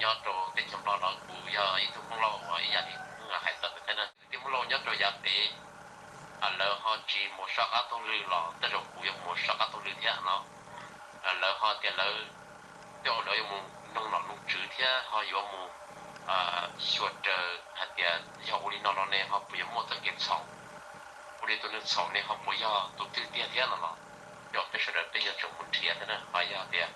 Nyob rau teb chaws Nplog no kuv yog ib tug Hmoob Lauj uas ib yam li kuv hais txog ntawd thiab na, kwv tij Hmoob Lauj nyob rau yav pem, lawv ho tsis mus soj qab taug lw los tej zaum kuv yuav mus soj qab taug lw thiab no. Lawv ho tias lawv, tej zaum lawv yuav mus noog nom noog tswv thiab ho yuav mus xyuas raws hais tias yog ua li no no ne ho puas yuav muaj txoj kev txhaum, ua li tus neeg txhaum ne ho puas yog tus twg tiag thiab no los, tej zaum peb sawv daws peb yuav tsum mus nrhiav thiab na ho yog tias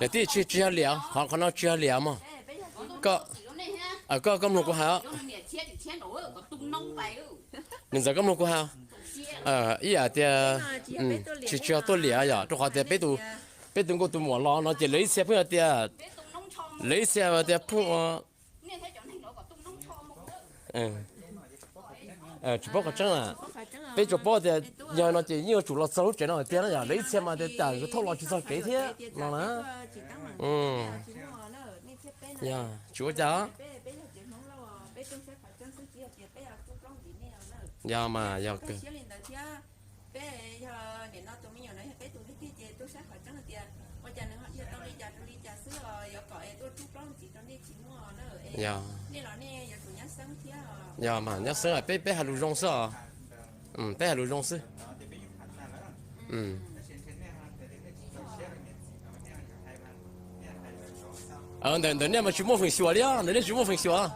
Niam tij, tsis yog liam, qhov qhov no tsis yog liam mog. Koj, koj mloog kuv hais. Niam ntxawm, koj mloog kuv hais. Ib yam tias tsis tsis yog tuaj liam yom, rau qhov tias peb tus nkauj tus muam los no ces lawv ib txhia pheej hais tias, lawv ib txhia tias pheej ua tsis paub qhov tseeb na. Peb tsuas paub tias yog no ces yeej yuav tsum los txog lub tsev no tiag na yom, lawv ib txhia mas tias cas nkawd thauj los tsis txog kev thiab no na. Tsis ua cas. Yog mas yog kawg. Yog mas nyob xwb, peb peb hais lus zoo xwb os. Peb hais lus zoo xwb. Ntawm ntawm nej mas tsis muaj feem xyuam li os, ntawm nej tsis muaj feem xyuam.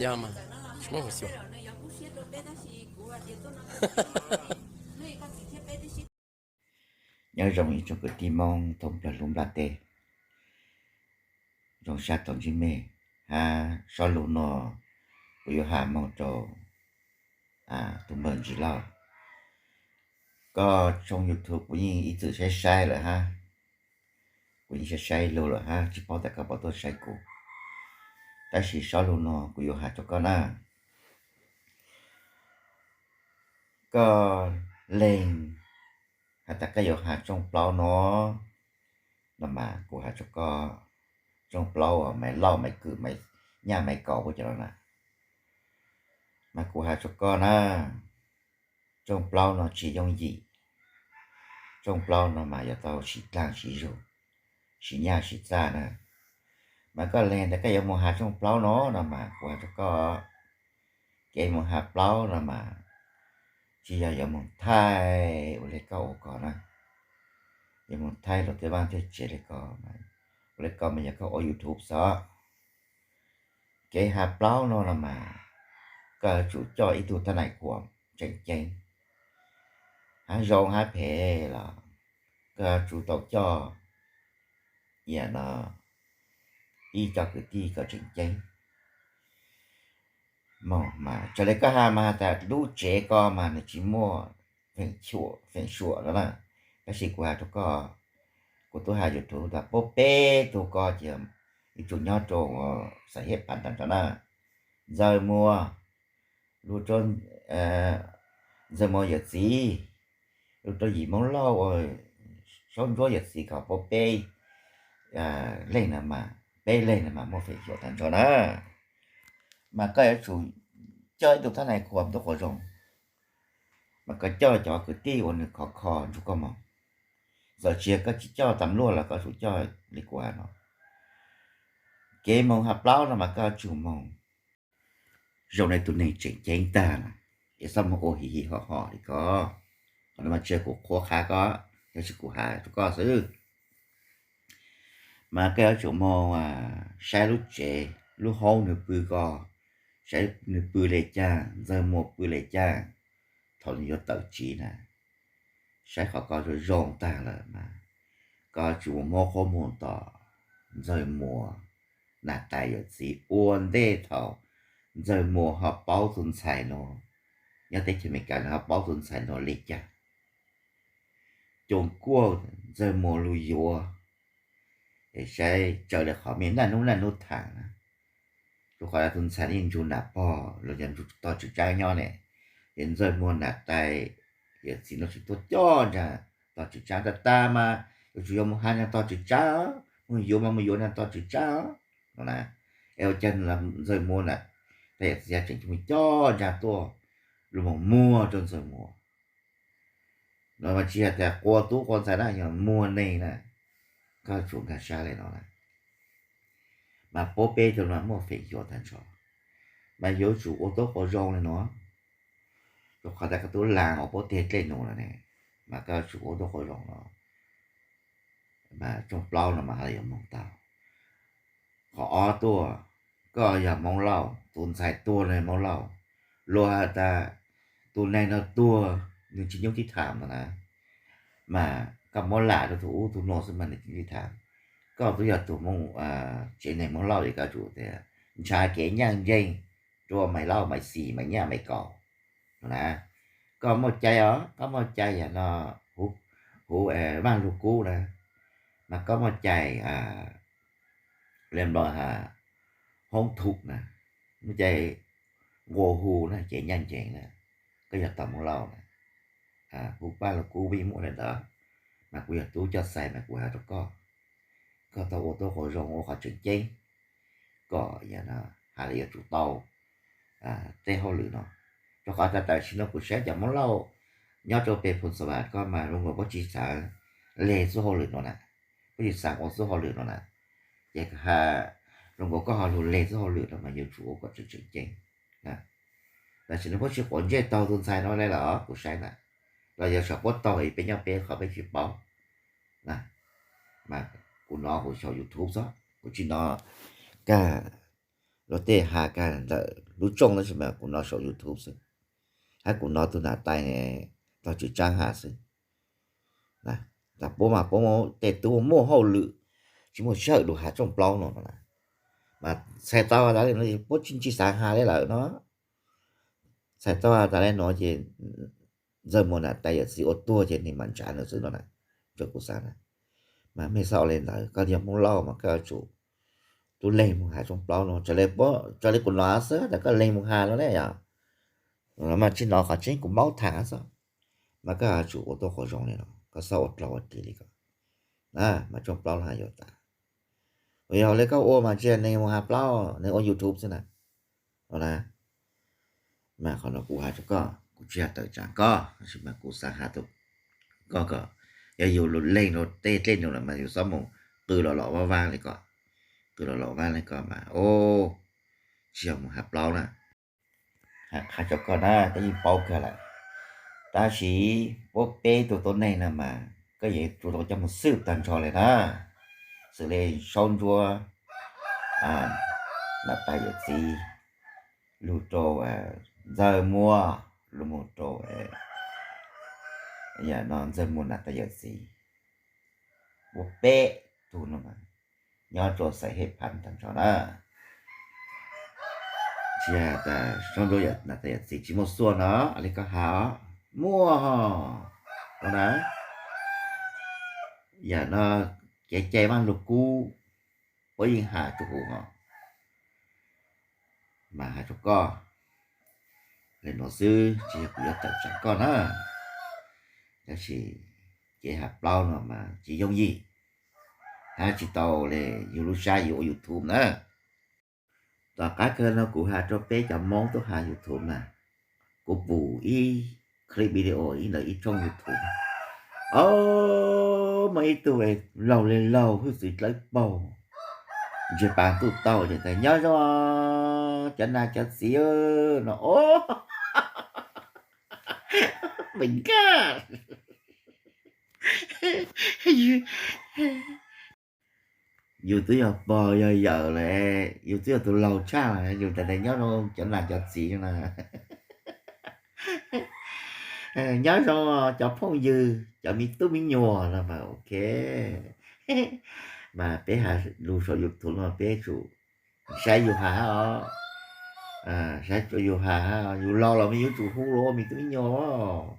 Yog mas, tsis muaj feem xyuam. Nyob zoo ib tsoom kwv tij Hmoob thoob plaws lub nplaj teb, zoo sab tau ntsib mej hab. Sob lus no kuv yuav has moog rau tus npawg Ntsis Lauj. Koj tshooj YouTube kuv yeej ib txwm saib saib lawm hab, kuv yeej saib saib lug lawm hab, tsis paub tas koj puas tuaj saib kuv. Tab sis sob lus no kuv yuav has rau koj na. Koj leeg has tas koj yuav has tshooj plaub no, no mas kuv has rau koj, tshooj plaub uas Maiv Lauj, Maiv Kwm, Maiv Nyaj, Maiv Kaus puab cov no na, mas kuv has rau koj na, tshooj plaub no tsis yooj yim. Tshooj plaub no mas yuav tau siv dlaag siv zug, siv nyaj siv txag na. Mas koj leeg tas koj yuav moog has tshooj plaub no, no mas kuv has rau koj, kev moog has plaub no mas tsis yog yuav moog thaij ua le koj ua ko na, yuav moog thaij luag tej vaaj tej tsev le ko, ua le ko mas yog koj ua YouTube xwb. Kev has plaub no no mas koj yuav tsum coj ib tug thab nais khuam tseem ceeb, hab zoo hab phem los koj yuav tsum tau coj ib co kwv tij kom tseem ceeb. Mas raws le koj has mas has tas lub tsev ko mas nws tsis muaj feem xyuam no na, tab sis kuv has rau koj, kuv tub has YouTube tas puab peb tug ko ces ib tug nyob rau Xais Hiab Phav tas nrho na, Ntxawg Muas, Ntxawg Muas yawm txiv, lug rau Yim Moob Lauj, Saub Ntsuab yawm txiv ko puab peb leeg no mas, peb leeg no mas muaj feem xyuam tag nrho na. Mas koj yuav tsum coj ib tug thab nais khuam tuaj quas zoo, mas koj coj cov kwv tij uas nws khov kho nrug koj moog. Txawm tsis yog koj tsis coj tam luaj los koj tsum coj li kuv has no. Kev moog has plaub no mas koj yuav tsum moog zoo le tus neeg tseem ceeb tag na, es txhob moog ua hiv hiv hom hom li ko. Qhov no mas tsis yog kuv qhuab qhaj koj, tab sis kuv has rau koj xwb. Mas koj yuav tsum moog saib lub tsev lub hoob nws pw ko, saib nws pw le caag, Ntxawg Muas pw le caag thaum nws yuav tawm tsiv na. Saib qhov ko zoo zoo tag lawm mas koj yuav tsum muab qhuab moog tom Ntxawg Muas Nas Tais yawm txiv ua ntej thaum Ntxawg Muas ho paub tus ntxhais no, nyob teb chaws Amelikas nws ho paub tus ntxhais no le caag. Coom kuaj Ntxawg Muas lug yuav, es saib raws le qhov mej naj nub naj nub thaam na, rua qhov tus ntxhais yeej nrug nam pog los yog nrug tog tswm tsaab nyob ne, ces Ntxawg Muas Nas Tais yawm txiv no tsis tuaj coj nraag tog tswm tsaab tag tag mas yuav tsum yuav moog has nraag tog tswm tsaab, moog yuav mas moog yuav nraag tog tswm tsaab os. no na. Es ua cas Ntxawg Muas na, tab yawm txiv tseem coj ntsa tuaj los mus muag rau Ntxawg Muas no mas tsis yog tias qua tub qua ntxhais na, yog muag neeg na. Koj tsum nkag siab li no na. Mas puab peb tug no muaj feem xyuam tag nrho, mas yuav tsum ua tub ua zoo li no, rau qhov tias koj tub laag uas puab teg dlej nus lawm ne, mas koj yuav tsum ua tub ua zoo no. Mas tshooj plaub no mas haj yam yuav moog tau. Qhov ob tuaj, koj yog Moob Lauj, tus ntxhais tuag no Moob Lauj, luag has tas tus neeg no tuag nws tsis nyuj tib tham no na, mas koj muab lam rau tus ub tus nuav xwb mas nws tsis nyuj tib tham. Koj twb yog tus Moob, tsev neeg Moob Lauj es koj tsum tias ntshaw kev nyaaj nceeg rua Maiv Lauj, Maiv Xis, Maiv Nyaj, Maiv Kaus no na. Koj muaj cai os, koj muaj cai yam no, huv, huv Vaaj Lug Kub na, mas koj muaj cai li nplo has Hoob Thum na, muaj cai nqua hu na, ces nyaaj nceeg na. Koj yog tau Moob Lauj na, huv Vaaj Lug Kub vim muaj li ntawd, mas kuv yog tub coj xais mas kuv has rau koj, koj tau ua tub ua zoo ua qhov tseem ceeb, kom yam no has li yuav tsum tau tej hauj lwm no. Rau qhov tas tam sim no kuv saib cov Moob Lauj nyob rau peg Phoos Xas Vas koj mas zoo nkaus puab tsis xaav leg txuj hauj lwm no na, puab tsis xaav ua txuj hauj lwm no na. Ces has zoo nkaus koj ho lug leg txuj hauj lwm no mas yuav tsum ua kom tseem tseem ceeb. Tam sim no puab tsis quav ntsej taug tus ntxhais no li lawm kuv saib na, los yog sav puab taug es peb nyob peb qhov peb tsis paub. Mas kuv nov huv saum YouTube xwb, kuv tsis nov kag luag tej has kag ntawm lub rooj tab sis mas kuv nov saum YouTube xwb, hab kuv nov tug nam tais tog tswv tsaab has xwb. Puab mas puab tej tub muaj hauj lwm, tsis muaj sij hawm lug has tshooj plaub no na. Mas txhais tau tas li no puab tsis tsis xaav has li lawm no. Txhais tau tas li no ces Ntxawg Muas nam tais yawm txiv ua tuag ces nwg mam nrhav nws xwb no na, rau kuv xaav na. Mas mej xaav ua li ntawd, koj yog Moob Lauj mas koj yuav tsum tub leeg moog has tshooj plaub no, raws li kuv nov xwb tas koj leeg moog has no ne yog, mas tsis nov qhov tseeb kuv maub thaam xwb. Mas koj yuav tsum ua tub ua zoo li no, koj txhob ua dlaug ua dig li ko. Mas tshooj plaub no has yuav tas, yog li koj ua mas tsis yog neeg moog has plaub, neeg ua YouTube xwb na. Mas qhov no kuv has rau koj, kuv tsis has tawm tsaam koj, tab sis mas kuv xaav has rau koj kom yog yus lug leeg rau tej dlej nus lawm mas yus txhob moog qw los los vaaj vaaj li ko, qw los los vaaj li ko mas tsis yog moog has plaub na. Has qha rau koj na, koj yeej paub kawg lawm, tab sis puab peb tug tuab neeg no mas koj yeej tsum tau coj moog xwb taag nrho li na. Xws li Saub Ntsuab nam tais yawm txiv, lug rau Ntxawg Muas, lug moog rau yam no Ntxawg Muas nam tais yawm txiv, puab peb tug no nyob rau xaim Hej Phab taag nrho na. Tsis has tas Saub Ntsuab nam tais yawm txiv tsis muaj xuaj no li koj has, muaj hov. Ua na, yam no kev cai Vaaj Lug Kub puab yeej has rua kuv hov. Mas has rua koj li no xwb, tsis yog kuv yuav tawm tsaam koj na. Tab sis kev has plaub no mas tsis yooj yim, hab tsis tau li yug lub sab yug ua YouTube na. Tom qab kawg no kuv has rua peb cov Moob tub has YouTube mas, kuv pum ib clip video ib ntawm ib tshooj YouTube, o, muaj ib tug laug li laug hwj txwv dlawb paug, ntseg pas ntuj tau ces tas nyob zoo cov nam cov txiv no, o, me nkaj, yus twb yog pog yog yawm lawm, yus twb yog tus laug tshaj lawm, yus tas tas nyob zoo cov nam cov txiv na, nyob zoo cov phooj ywg cov me tub me nyuam no mas ok. Mas peb has lug saum YouTube no peb tsum saib yus has hab os, saib yus has hab, yus laug los mas yuav tsum hu los me tub me nyuam os.